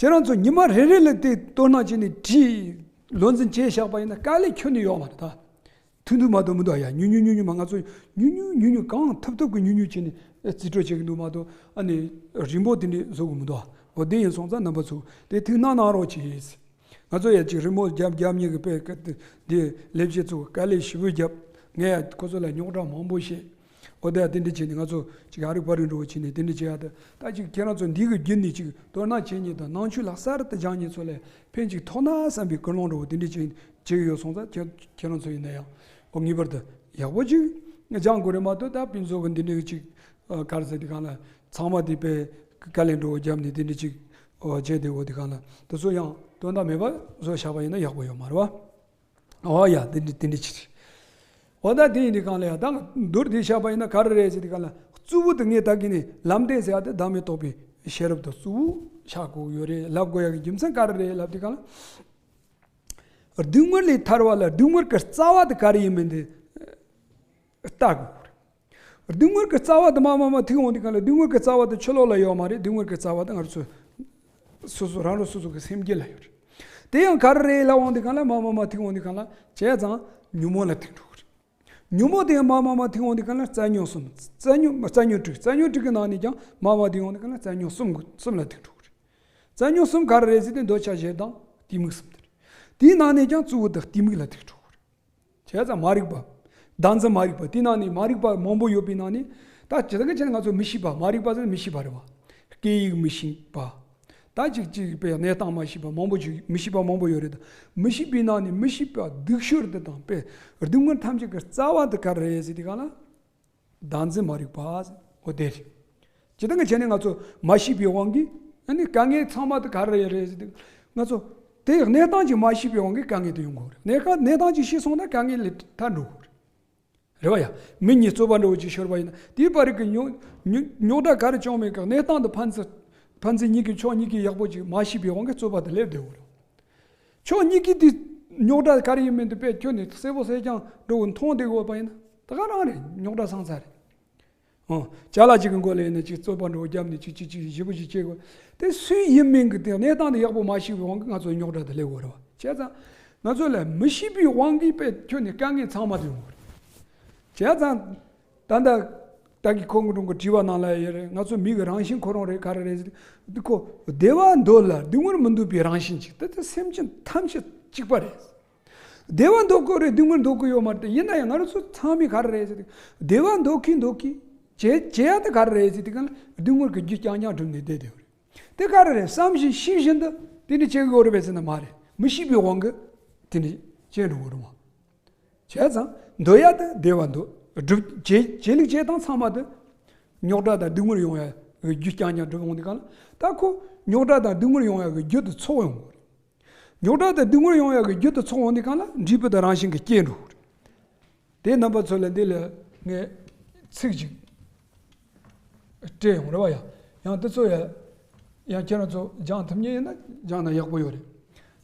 ཁྱེད་རང་ཚོ་ཉི་མ་རེ་རེ་ལ་དེ་དོ་སྣང་བྱས་ནས་བྲིས། བློ་འཛིན་བྱས་བཞག་པ་ཡིན་ན་དཀའ་ལས་ཁྱོན་ནས་ཡོད་མ་རེད་ད། ཐུང་ཐུང་མ་གཏོགས་མི་འདུག་ཡ། ཉུང་ཉུང་ཉུང་ཉུང་མ་ང་ཚོ་ཉུང་ཉུང་ཉུང་ཉུང་གང་ཐུབ་ཐུབ་ཀྱི་ཉུང་ཉུང་བྱས་ནས་རྩིས་སྤྲོད་བྱེད་ཀྱི་འདུག་མ་གཏོགས་ཨ་ནི་རིང་པོ་དེ་འདྲས་བཟོ་གི་མི་འདུག་འོ་དེ་ཡིན་སོང་ཙང་རྣམ་པ་ཚོ་དེ་ཐུགས་སྣང་གནང་རོགས་གྱིས། ང་ཚོ་ཡ་ཅིག་རི་མོ་རྒྱབ་རྒྱབ་མཁན་གྱི་དཔེ་དེ་ལས་བྱེད་ཚོ་དཀའ་ལས་ཞེ་པོ་བརྒྱབ། ངས་ཡ་ཁོ་ཚོ་ལ་རྙོག་དྲ་མང་པོ་བཤད། འོ་དེ་ཡ་དེ་འདྲས་བྱས་ནས་ང་ཚོ་ཅིག་ཨ་རིག་པ་རིག་འགྲོ་བྱས་ནས་དེ་འདྲས་བྱེད་ཡ་དེ་ད་ཅིག་ཁྱེད་རང་ཚོ་འདི་གི་བརྒྱུད་ནས་ཅིག་དོ་སྣང་བྱེད་མཁན་དང་ནང་ཆོས་ལ་གསར་དུ་སྦྱང་མཁན་ཚོ་ལ་ཕན་ཅིག་ཐོགས་ན་བསམ་པའི་ཀུན་སློང་འདྲ་བོ་དེ་འདྲས་ཅིག་བྱེད་ཀྱི་ཡོད་སོང་ཙང་ཁྱེད་ཁྱེད་རང་ཚོ་ཡིན་ན་ཡང་འོ་ངེས་པར་དུ་ཡག་པོ་ཅིག་སྦྱང་དགོས་རེད་མ་གཏོགས། ད་ཕུན་ཚོགས་ཀྱི་འདི་འདྲས་ཅིག་ག་རེ་ཟེར་དེ་གང་ལ་ཚང་མ་དེ་དཔེ་དཀའ་ལས་འགྲོ་བ་བརྒྱབ་ནས་དེ་འདྲས་ཅིག་བྱས་དེ་འོ་དེ་གང་ལ་དེ་ཚོ་ཡང་དོན་དག་མེད་པ་བཟོ་བཞག་པ་ཡིན་ན་ཡག་པོ་ཡོད་མ་རེད་བ། འོ་ཡ་དེ་འདྲས་དེ་འདྲས་ཅིག་རེད། འོ་ད་དེ་ཡིན་དུས་གང་ལ་ཡ་ད་མདོར་བསྡུས་བཤད་པ་ཡིན་ན་ག་རེ་རེད་ཟེར་དུས་གང་ལ་གཙོ་བོ་དེ་ངས་ད་གིན་ནས་ལམ་བདེན་ཟེར་ཡ་དེ་བདག་མེད་རྟོགས་པའི་ཤེས་རབ་དང་གཙོ་བོ་ཆགས་དགོས་ཡོད་རེད། ལབ་དགོས་ཡ་གི་རྒྱུ་མཚན་ག་རེ་རེད་ལབ་དུས་གང་ལ། སྡུག་བསྔལ་ལས་ཐར་བ་ལ་སྡུག་བསྔལ་གྱི་རྩ་བ་དེ་ག་རེ་ཡིན་མིན་དེ་ལྟ་དགོས་རེད། སྡུག་བསྔལ་གྱི་རྩ་བ་དེ་མ་མ་མ་ཐུག་འོང་དུས་གང་ལ། སྡུག་བསྔལ་གྱི་རྩ་བ་དེ་ཕྱི་ལོགས་ལ་ཡོད་མ་རེད། སྡུག་བསྔལ་གྱི་རྩ་བ་དེ་ང་ཚོ་སོ་སོ་རང་རང་སོ་སོ་གི་སེམས་རྒྱུད་ལ་ཡོད་རེད། དེ་ཡང་ག་རེ་རེད་ལབ་འོང་དུས་གང་ལ། མ་མ་མ་ཐུག་འོང་དུས་གང་ལ། བྱས་ཙང་ཉོན་མོངས་ལ་ཐུག་འགྲོ་གི་རེད། ཉོན་མོངས་དེ་ཡང་མ་མ་མ་ཐུག་འོང་དུས་གང་ལ། རྩ་ཉོན་གསུམ། རྩ་ཉོན་རྩ་ཉོན་དྲུག་རྩ་ཉོན་དྲུག་གི་ནང་ནས་ཀྱང་མ་མ་ཐུག་འོང་དུས་གང་ལ། རྩ་ཉོན་གསུམ་གསུམ་ལ་ཐུག་འགྲོ་གི་རེད། རྩ་ཉོན་གསུམ་ག་རེ་རེད་ཟེར་དུས། འདོད་ཆགས་ཞེ་སྡང་གཏི་མུག་གསུམ་དེ་རེད། དེའི་ནང་ནས་ཀྱང་གཙོ་བོ་དེ་གཏི་མུག་ལ་ཐུག་འགྲོ་གི་རེད། བྱས་ཙང་མ་རིག་པ། བདག་འཛིན་མ་རིག་པ། དེ་ནང་ནས་མ་རིག་པ་མང་པོ་ཡོད་པའི་ནང་ནས། ད་ཇི་ལྟར་གྱི་ཆ་ནས་ང་ཚོ་མི་ཤེས་པ། མ་རིག་པ་ཟེར་ན་མི་ཤེས་པ་རེད་བ། སྐད་ཡིག་མི་ཤེས་པ། ད་ཅིག་ཅིག་པའི་གནས་སྟངས་མ་ཤེས་པ་མང་པོ་ཅིག་མི་ཤེས་པ་མང་པོ་ཡོད་རེད། ད་མི་ཤེས་པའི་ནང་ནས་མི་ཤེས་པ་སྡུག་ཤོས་དེ་དང་པའི་སྡུག་བསྔལ་ཐམས་ཅད་ཀྱི་རྩ་བ་དེ་ག་རེ་རེད་ཟེར་དུས་གང་ལ། བདག་འཛིན་མ་རིག་པ་ཟེར། འོ་དེ་རེད། ཇི་ལྟར་གྱི་ཆ་ནས་ང་ཚོ་མ་ཤེས་པའི་དབང་གིས་ཨ་ནི་དཀའ་ངལ་ཚང་མ་དེ་ག་རེ་རེད་ཟེར་དུས། ང་ཚོ་དེ་གནས་སྟངས་ཀྱི་མ་ཤེས་པའི་དབང་གིས་དཀའ་ངལ་དེ་ཡོང་གི་རེད། གནས་གནས་སྟངས་ཀྱི་ཤེས་སོང་ན་དཀའ་ངལ་ལས་ཐར་འགྲོ་གི་རེད། རེད་བ་ཡ། མི་གཉིས་རྩོད་པ་འདྲ་བོ་ཅིག་ཤོར་བ་ཡིན་ན། དེའི་བར་གྱི་རྙོག་རྙོག་རྙོག་དྲ་ག་རེ་བྱུང་མེད་ཀྱི་གནས་སྟངས་དེ་ཕན་ཚུན་ཕན་ཚུན་གཉིས་ཀྱི་ཕྱོགས་གཉིས་ཀྱིས་ཡག་པོ་ཅིག་མ་ཤེས་པའི་དབང་གིས་རྩོད་པ་དེ་སླེབས་བསྡད་ཡོད་རེད། ཕྱོགས་གཉིས་ཀྱིས་དེ་རྙོག་དྲ་ག་རེ་ཡིན་མིན་དེ་དཔེ་ཁྱོན་ནས་གསལ་པོ་གསལ་རྐྱང་འདྲ་བོ་མཐོང་བསྡད་ཡོད་པ་ཡིན་ན། ད་ག་རང་རེད། རྙོག་དྲ་སངས་ཚར་རེད། ཨོ། ཅ་ལག་ཅིག་གི་མགོ་ལ་ཡིན་ན་ཅིག་རྩོད་པ་འདྲ་བོ་བརྒྱབ་ནས་ཅིག་ཅིག་ཅིག་ཞེ་པོ་ཅིག་བྱེད་དགོས། དེ་སུའི་ཡིན་མིན་གྱི་དེ་གནས་སྟངས་དེ་ཡག་པོ་མ་ཤེས་པའི་དབང་གིས་ང་ཚོ་རྙོག་དྲ་དེ་སླེབས་ཡོད་རེད་བ། བྱས་ཙང་ང་ཚོ་ལ་མི་ཤེས་པའི་དབང་གིས་དཔེ་ཁྱོན་ནས་དཀའ་ངལ་ཚང་མ་དེ་ཡོང་གི་རེད། བྱས་ཙང་ད་ལྟ་ད་གི་ཁོང་གི་དྲུང་གི་དྲི་བ་ནང་ལ་ཡོད་རེད། ང་ཚོ་མི་གི་རང་བཞིན་ཁོ་རང་རེད་ག་རེ་རེད་ཟེར་དུས། ཁོ་བདེ་བ་འདོད་ལ་སྡུག་བསྔལ་མི་འདོད་པའི་རང་བཞིན་ཅིག་དེ་དེ་སེམས་ཅན་ཐམས་ཅད་གཅིག་པ་རེད། བདེ་བ་འདོད་ཀྱི་རེད། སྡུག་བསྔལ་འདོད་ཀྱི་ཡོད་མ་རེད། ཡིན་ན་ཡང་ང་རང་ཚོ་ཚང་མས་ག་རེ་རེད་ཟེར་དུས། བདེ་བ་འདོད་ཀྱི་འདོད་ཀྱི་བྱེད་བྱེད་ཡ་དེ་ག་རེ་རེད་ཟེར་དུས་གང་ལ། སྡུག་བསྔལ་གྱི་རྒྱུ་རྐྱང་རྐྱང་སྒྲུབ་ནས་བསྡད་བསྡད་ཡོད་རེད། དེ་ག་རེ་རེད་བསམ་བཞིན་ཤེས་བཞིན་དུ་དེ་འདྲ་བྱེད་ཀྱི་ཡོད་རེད་པས་ཟེར་ན་མ་རེད། མི་ཤེས་པའི་དབང་གིས་དེ་འདྲ་བྱས་འགྲོ་གི་རེད་མ། བྱས་ཙང་འདོད་ཡ་དེ་བདེ་བ་འདོད། སྒྲུབ་བྱེད་བྱེད་ལུགས་བྱེད་སྟངས་ཚང་མ་དེ་རྙོག་དྲ་དང་སྡུག་བསྔལ་ཡོང་ཡ་གི་རྒྱུ་རྐྱང་རྐྱང་སྒྲུབ་འོང་དུས་གང་ལ། ད་ཁོ་རྙོག་དྲ་དང་སྡུག་བསྔལ་ཡོང་ཡ་གི་རྒྱུ་དེ་ཚོགས་ཡོང་གི་རེད། རྙོག་དྲ་དང་སྡུག་བསྔལ་ཡོང་ཡག་གི་རྒྱུ་དེ་ཚོགས་འོང་དུས་གང་ལ། འབྲས་བུ་དེ་རང་བཞིན་གྱིས་སྐྱེ་འགྲོ་གི་རེད། དེ་རྣམ་པ་ཚོ་ལ་འདི་ལ་ངས་ཚིག་ཅིག་སྤྲད་ཡོང་རེད་བ་ཡ། ཡང་དེ་ཚོ་ཡ་ཡང་ཁྱེད་རང་ཚོ་སྦྱང་ཐུབ་མཁན་ཡིན་ན་སྦྱང་ན་ཡག་པོ་ཡོད་རེད།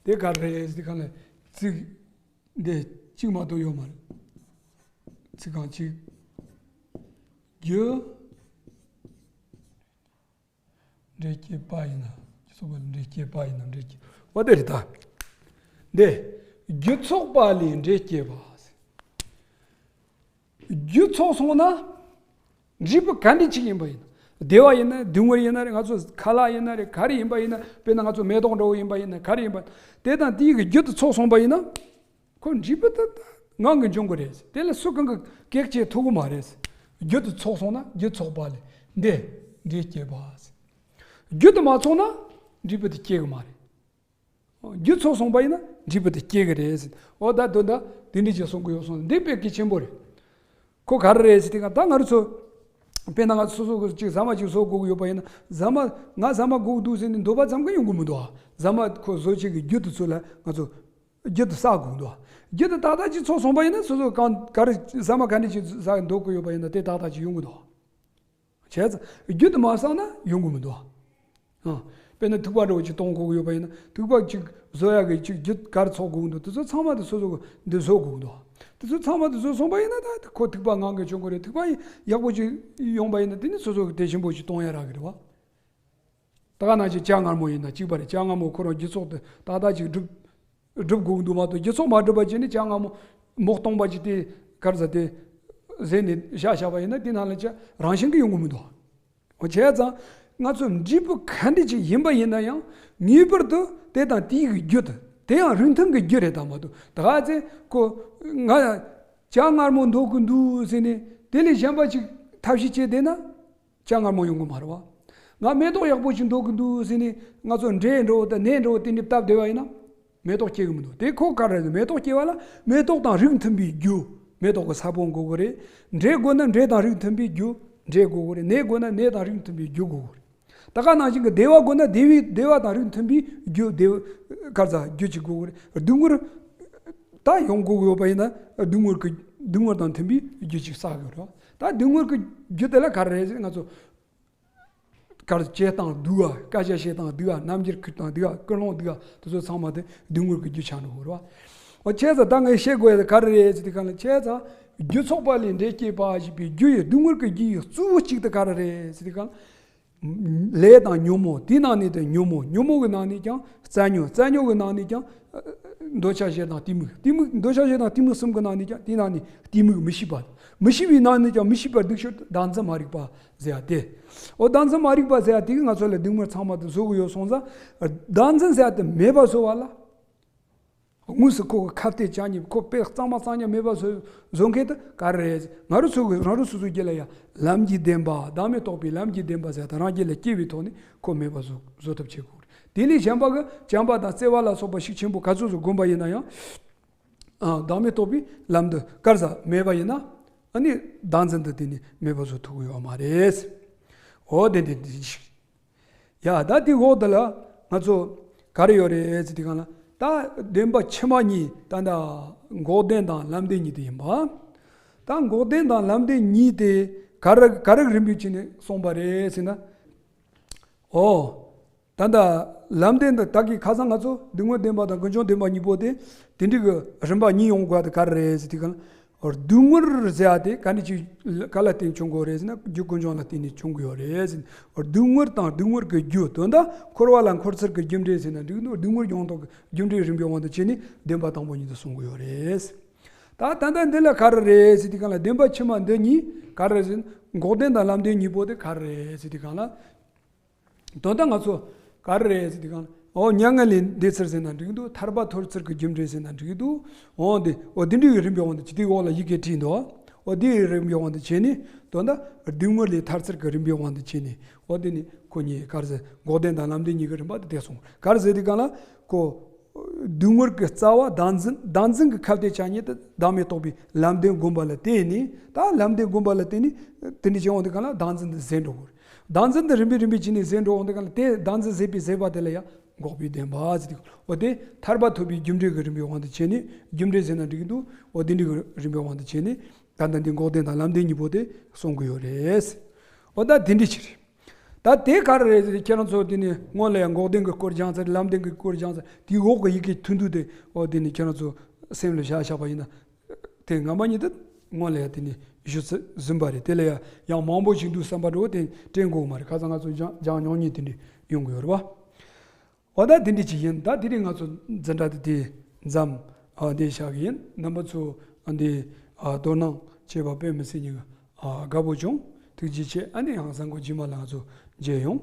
དེ་ག་རེ་རེད་ཟེར་དུས་གང་ལ། ཚིག་འདི་གཅིག་མ་གཏོགས་ཡོད་མ་རེད། ཚིག་རྐང་གཅིག་རྒྱུ། འབྲས་སྐྱེས་པ་ཡིན་ན། རྒྱུ་ཚོགས་པ་ལས་འབྲས་སྐྱེས་པ་ཡིན་ན། འབྲས་སྐྱེས་པ་དེ་རེད་ད། འདི། རྒྱུ་ཚོགས་པ་ལས་འབྲས་སྐྱེས་པ། རྒྱུ་ཚོགས་སོང་ན། འབྲས་བུ་ག་འདྲ་ཅིག་ཡིན་པ་ཡིན་ན། བདེ་བ་ཡིན་ན། སྡུག་བསྔལ་ཡིན་ན་རེད། ང་ཚོ་ཁ་ལག་ཡིན་ན་རེད། ག་རེ་ཡིན་པ་ཡིན་ན། དཔེར་ན་ང་ཚོ་མེ་ཏོག་འདྲ་བོ་ཡིན་པ་ཡིན་ན། ག་རེ་ཡིན་པ། དེ་དང་དེའི་གི་རྒྱུ་དེ་ཚོགས་སོང་པ་ཡིན་ན། ཁོ་འབྲས་བུ་དེ་ངང་གིས་འབྱུང་གི་རེད། དེ་ལ་སུ་གང་གིས་གེགས་བྱེད་ཐུབ་ཀྱི་མ་རེད། རྒྱུ་དེ་ཚོགས་སོང་ན། རྒྱུ་ཚོགས་པ་ལས་འདི་འབྲས་སྐྱེས་པ། རྒྱུ་དེ་མ་ཚོགས་ན་འབྲས་བུ་དེ་སྐྱེ་གི་མ་རེད། རྒྱུ་ཚོགས་སོང་པ་ཡིན་ན་འབྲས་བུ་དེ་སྐྱེ་གི་རེད། འོ་ད་དོན་དག་དེ་འདྲ་ཅིག་གསུང་གི་ཡོད་སོང་། འདི་དཔེ་གལ་ཆེན་པོ་རེད། ཁོ་ག་རེ་རེད་ཟེར་དུས་གང་ལ། ད་ང་རང་ཚོ་དཔེར་ན་ང་ཚོ་སོ་སོ་གི་ཅིག་ཟ་མ་ཅིག་ཟོ་དགོས་ཀྱི་ཡོད་པ་ཡིན་ན། ཟ་མ་ང་ཟ་མ་དགོས་ཀྱི་འདུག་ཟེར་ནས་འདོད་པ་ཙམ་གྱིས་ཡོང་གི་མི་འདུག་ཨ། ཟ་མ་ཁོ་བཟོ་བྱེད་ཀྱི་རྒྱུ་དེ་ཚོ་ལ་ང་ཚོ་རྒྱུ་དེ་བསགས་དགོས་ཀྱི་འདུག་ཨ། རྒྱུ་དེ་ཏག་ཏག་ཅིག་ཚོགས་སོང་པ་ཡིན་ན། སོ་སོ་གང་ག་རེ་ཟ་མ་ག་འདྲ་ཅིག་ཟ་འདོད་ཀྱི་ཡོད་པ་ཡིན་ན། དེ་ཏག་ཏག་ཅིག་ཡོང་གི་འདུག་ཨ། བྱས་ཙང་རྒྱུ་དེ་མ་བསགས་ན་ཡོང་གི་མི་འདུག་ཨ། ཨ། དཔེར་ན་ཐིགས་པ་འདྲ་བོ་ཅིག་གཏོང་དགོས་ཀྱི་ཡོད་པ་ཡིན་ན། ཐིགས་པ་ཅིག་བཟོ་ཡག་གི་ཅིག་རྒྱུ་ག་རེ་ཚོགས་དགོས་ཀྱི་འདུག། དེ་ཚོ་ཚང་མ་དེ་སོ་སོ་གིས་འདི་བཟོ་དགོས་ཀྱི་འདུག། དེ་ཚོ་ཚང་མ་དེ་བཟོས་སོང་པ་ཡིན་ན། ད་ཁོ་ཐིགས་པ་ངང་གིས་བྱུང་གི་རེད། ཐིགས་པ་ཡག་པོ་ཅིག་ཡོང་པ་ཡིན་ན། དེ་ནི་སོ་སོ་གིས་དེ་ཞིམ་པོ་ཅིག་གཏོང་ཡ་རག་གི་རེད་བ། ད་ག་ནང་བཞིན་ཇ་མངར་མོ་ཡིན་ན་གཅིག་པ་རེད། ཇ་མངར་མོ་ཁོ་རང་རྒྱུ་ཚོགས་དེ་ཏག་ཏག་ཅིག་སྒྲུབ་སྒྲུབ་དགོས་ཀྱི་འདུག་མ་གཏོགས། རྒྱུ་ཚོགས་མ་སྒྲུབ་པ་བྱས་ནས་ཇ་མངར་མོ་མོག་སྟོང་པ་ཅིག་དེ་ག་རེ་ཟ་དེ་ཟས་ནས་བཞག་བཞག་པ་ཡིན་ན། དེ་ནང་ལ་ཇ་རང་བཞིན་གྱིས་ཡོང་གི་མི་འདུག། འོ། བྱས་ཙང་ང་ཚོ་འབྲས་བུ་ག་འདྲ་ཅིག་ཡིན་པ་ཡིན་ན་ཡང་། ངེས་པར་དུ་དེ་དང་དེའི་གི་རྒྱུ་དེ། དེ་ཡང་རིགས་མཐུན་གྱི་རྒྱུ་རེད་ད་མ་གཏོགས། ད་ག་ཚོད་ཁོ་ང་ཇ་མངར་མོ་འདོད་ཀྱི་འདུག་ཟེར་ནས་དེ་ལས་གཞན་པ་ཅིག་ཐབས་ཤེས་བྱས་བསྡད་ན། ཇ་མངར་མོ་ཡོང་གི་མ་རེད་བ། ང་མེ་ཏོག་ཡག་པོ་ཅིག་འདོད་ཀྱི་འདུག་ཟེར་ནས་ང་ཚོ་འབྲས་འདྲ་བོ་དང་ནས་འདྲ་བོ་དེ་འདྲ་བཏབ་བསྡད་པ་ཡིན་ན། མེ་ཏོག་སྐྱེ་གི་མི་འདུག། དེ་ཁོ་ག་རེ་རེད། མེ་ཏོག་སྐྱེ་བ་ལ་མེ་ཏོག་དང་རིགས་མཐུན་པའི་རྒྱུ། མེ་ཏོག་གི་ས་བོན་དགོས་ཀྱི་རེད། འབྲས་དགོས་ན་འབྲས་དང་རིགས་མཐུན་པའི་རྒྱུ། འབྲས་དགོས་ཀྱི་རེད། ནས་དགོས་ན་ནས་དང་རིགས་མཐུན་པའི་རྒྱུ་དགོས་ཀྱི་རེད། ད་ག་ནང་བཞིན་གྱི་བདེ་བ་དགོས་ན་བདེ་བའི་བདེ་བ་དང་རིགས་མཐུན་པའི་རྒྱུ། བདེ་བ་ག་རེ་ཟ་རྒྱུ་ཅིག་དགོས་ཀྱི་རེད། སྡུག་བསྔལ་ད་ཡོང་དགོས་ཀྱི་ཡོད་པ་ཡིན་ན། སྡུག་བསྔལ་གྱི་སྡུག་བསྔལ་དང་མཐུན་པའི་རྒྱུ་ཅིག་བསགས་དགོས་རེད། ད་སྡུག་བསྔལ་གྱི་རྒྱུ་དེ་ལ་ག་རེ་རེད་ཟེར་ན། ང་ཚོ་ག་རེ་བྱེད་སྟངས་སྡུག་ག། སྐད་ཆ་བཤད་སྟངས་སྡུག་ག། རྣམ་འགྱུར་འཁྱེར་སྟངས་སྡུག་ག། ཀུན་སློང་སྡུག་ག། དེ་ཚོ་ཚང་མ་དེ་སྡུག་བསྔལ་གྱི་རྒྱུ་ཆགས་འགྲོ་གི་རེད་བ། ཨོ་བྱས་ཙང་ད་ངས་བཤད་དགོས་ཡ་དེ་ག་རེ་རེད་ཟེར་དུས་སྒང་ལ། བྱས་ཙང་རྒྱུ་ཚོགས་པ་ལས་འབྲས་སྐྱེས་པ་ཞེས་པའི་རྒྱུ་ཡི་སྡུག་བསྔལ་གྱི་རྒྱུ་ཡི་གཙོ་བོ་གཅིག་དེ་ག་རེ་རེད་ཟེར་དུས་སྒང་ལ། ལས་དང་ཉོན་མོངས། དེའི་ནང་ནས་དེ་ཉོན་མོངས། ཉོན་མོངས་ཀྱི་ནང་ནས་ཀྱང་རྩ་ཉོན། རྩ་ཉོན་གྱི་ནང་ནས་ཀྱང་ཨ་འདོད་ཆགས་ཞེ་སྡང་གཏི་མུག། གཏི་མུག་འདོད་ཆགས་ཞེ་སྡང་གཏི་མུག་གསུམ་གྱི་ནང་ནས་ཀྱང་དེའི་ནང་ནས་གཏི་མུག་མི་ཤེས་པ། མི་ཤེས་པའི་ནང་ནས་ཀྱང་མི་ཤེས་པར་སྡུག་ཤོས་བདག་འཛིན་མ་རིག་པ་ཟེར་ཡ་དེ། ཨོ་བདག་འཛིན་མ་རིག་པ་ཟེར་ཡ་དེ་གིས་ང་ཚོ་ལ་སྡུག་བསྔལ་ཚང་མ་དེ་བཟོ་གི་ཡོད་སོང་ཙང་། བདག་འཛིན་ཟེར་ཡ་དེ་མེད་པ་བཟོ་བ་ལ། དངོས་སུ་ཁོ་གི་ཁ་གཏད་བཅག་མཁན། ཁོ་དཔེ་གཙང་མ་གཙང་རྐྱང་མེད་པ་བཟོ་བཟོ་མཁན་དེ་ག་རེ་རེད། ང་རང་ཚོ་གི་རང་རང་སོ་སོའི་རྒྱུད་ལ་ཡང་ལམ་གྱི་བདེན་པ། བདག་མེད་རྟོགས་པའི་ལམ་གྱི་བདེན་པ་ཟེར་ཡ་དེ་རང་རྒྱུད་ལ་སྐྱེས་པའི་ཐོག་ནས་ཁོ་མེད་པ་བཟོ་བཟོ་ཐབས་བྱེད་དགོས་རེད། དེ་ལས་གཞན་པ་གི་བྱམས་པ་དང་བརྩེ་བ་ལ་སོགས་པ་ཤུགས་ཆེན་པོ་ག་ཚོད་ཚོད་བསྒོམ་པ་ཡིན་ན་ཡང་། ཨ་བདག་མེད་རྟོགས་པའི་ལམ་དེ་ག་རེ་ཟ་མེད་པ་ཡིན་ན། ཨ་ནི་བདག་འཛིན་དེ་དེ་ནི་མེད་པ་བཟོ་ཐུབ་ཀྱི་ཡོད་མ་རེད། འོ་དེ་འདྲ་ཞིག་ཡ་ད་དེའི་འོག་དེ་ལ་ང་ཚོ་ག་རེ་ཡོད་རེད་ཟེར་དུས་སྒང་ལ། ད་བདེན་པ་ཕྱི་མ་གཉིས། ད་ལྟ་འགོག་བདེན་དང་ལམ་བདེན་གཉིས་དེ་ཡིན་པ། ད་འགོག་བདེན་དང་ལམ་བདེན་གཉིས་དེ་ག་རེ་ག་རེ་རིམ་པས་བྱས་ནས་གསུངས་པ་རེད་ཟེར་ན། ཨོ། ད་ལྟ་ལམ་བདེན་དེ་ད་གིན་ཁ་སང་ང་ཚོ་སྡུག་བསྔལ་བདེན་པ་དང་ཀུན་འབྱུང་བདེན་པ་གཉིས་པོ་དེ། དེ་འདྲའི་གི་རིམ་པ་གཉིས་ཡོང་དགོས་པ་དེ་ག་རེ་རེད་ཟེར་དུས་སྒང་ལ། སྡུག་བསྔལ་ཟེར་ཡ་དེ་ག་ནས་ཅིག་ག་ལ་བརྟེན་བྱུང་དགོས་རེད་ཟེར་ན། རྒྱུ་ཀུན་འབྱུང་ལ་བརྟེན་ནས་བྱུང་གི་ཡོད་རེད་ཟེར། སྡུག་བསྔལ་དང་སྡུག་བསྔལ་གྱི་རྒྱུ། དོན་དག་འཁོར་བ་ལ་འཁོར་ཚུལ་གྱི་རྒྱུ་འབྲས་ཟེར་ན་འགྲིག་འདུག་སྡུག་བསྔལ་ཡོང་སྟངས་ཀྱི་རྒྱུ་འབྲས་རིམ་པའི་དབང་དུ་བྱས་ནས་བདེན་པ་དང་པོ་ཉིད་དུ་གསུང་གི་ཡོད་རེད། ད་ད་ལྟ་འདི་ལ་ག་རེ་རེད་ཟེར་དུས་སྒང་ལ། བདེན་པ་ཕྱི་མ་འདི་གཉིས་ག་རེ་རེད་ཟེར་ན། འགོག་བདེན་དང་ལམ་བདེན་གཉིས་པོ་དེ་ག་རེ་རེད་ཟེར་དུས་སྒང་ལ། དོན་དག་ང་ཚོ་ག་རེ་རེད་ཟེར་དུས་སྒང་ལ། འོ་མྱ་ངན་ལས་འདས་ཚུལ་ཟེར་ན་འགྲིག་འདུག་ཐར་པ་ཐོབ་ཚུལ་གྱི་རྒྱུ་འབྲས་ཟེར་ན་འགྲིག་འདུག་འོ་འདི་འོ་འདི་འདྲའི་རིམ་པའི་དབང་དུ་བྱས། དེའི་འོག་ལ་ཡི་གེ་བྲིས་འདུག་འོ་དེའི་རིམ་པའི་དབང་དུ་བྱས་ནས། དོན་དག་སྡུག་བསྔལ་ལས་ཐར་ཚུལ་གྱི་རིམ་པའི་དབང་དུ་བྱས་ནས། འོ་དེ་ནི་ཁོ་གཉིས་ག་རེ་ཟེར། འགོག་བདེན་དང་ལམ་བདེན་གཉིས་ཀྱི་རིམ་པ་དེ་དེ་གསུངས། ག་རེ་ཟེར་དུས་སྒང་ལ། ཁོ་སྡུག་བསྔལ་གྱི་རྩ་བ་བདག་འཛིན། བདག་འཛིན་གྱི་ཁ་གཏད་བཅག་མཁན་དེ་བདག་མེད་རྟོགས་པའི་ལམ་བདེན་བསྒོམ་པ་ལ་བརྟེན་ནས། ད་ལམ་བདེན་བསྒོམ་པ་ལ་བརྟེན་ནས་དེ་འདྲ་བྱས་འོང་དུས་སྒང་ལ་བདག་འཛིན་དེ་ཟད་འགྲོ་གི་རེད། བདག་འཛིན་དེ་རིམ་པས་རིམ་པས་བྱས་ནས་ཟད་འགྲོ་འོང་དུས་སྒང་ལ། དེ་བདག་འཛིན་ཟད་པའི་ཟད་པ་དེ་ལ་ཡང་འགོག་པའི་བདེན་པ་ཟེར་དུས། འོ་དེ་ཐར་པ་ཐོབ་པའི་རྒྱུ་འབྲས་ཀྱི་རིམ་པའི་དབང་དུ་བྱས་ནས། རྒྱུ་འབྲས་ཟེར་ན་འགྲིག་གི་འདུག་འོ་དེ་འདྲའི་གི་རིམ་པའི་དབང་དུ་བྱས་ནས། ད་ལྟ་འདི་འགོག་བདེན་དང་ལམ་བདེན་གཉིས་པོ་དེ་གསུང་གི་ཡོད་རེད། འོ་ད་དེ་འདྲ་ཅིག་རེད། ད་དེ་ག་རེ་རེད་ཟེར། ཁྱེད་རང་ཚོ་དེ་ནི་སྔོན་ལ་ཡང་འགོག་བདེན་གྱི་སྐོར་སྦྱངས་ཚར། ལམ་བདེན་གྱི་སྐོར་སྦྱངས་ཚར། དེའི་འོག་གི་ཡི་གེ་ཐུང་ཐུང་དེ། འོ་དེ་ནི་ཁྱེད་རང་ཚོ་སེམས་ལ་བཞག་བཞག་པ་ཡིན་ན། དེ་སྔ་མ་ཉིད་དུ་སྔོན་ལ་ཡང་དེ་ནི་ཞུས་ཟིན་པ་རེད། དེ་ལ་ཡང་ཡང་མང་པོ་ཞིག་འདུག་བསམ་པ་འདྲ་བོ་དེ་དྲན་དགོས་མ་རེད། ཁ་སང་ང་ཚོ་སྦྱང་སྦྱངས་མྱོང་མཁན་དེ་འདྲ་ཡོང་གི་ཡོད་རེད་པ། འོ་ད་དེ་འདྲ་ཅིག་ཡིན། ད་དེ་རིང་ང་ཚོ་འཛིན་གྲྭ་དེ་དེ་མཚམས་ཨ་འདི་བཞག་གི་ཡིན། རྣམ་པ་ཚོ་ཨ་འདི་ཨ་དོ་སྣང་བྱས་པ་དཔེ་མི་སྲིད་ཉིད་ཨ་དགའ་པོ་བྱུང་། ཐུགས་རྗེ་ཆེ། ཨ་ནི་ཧང་སང་གོ་རྗེས་མ་ལ་ང་ཚོ་མཇལ་ཡོང་།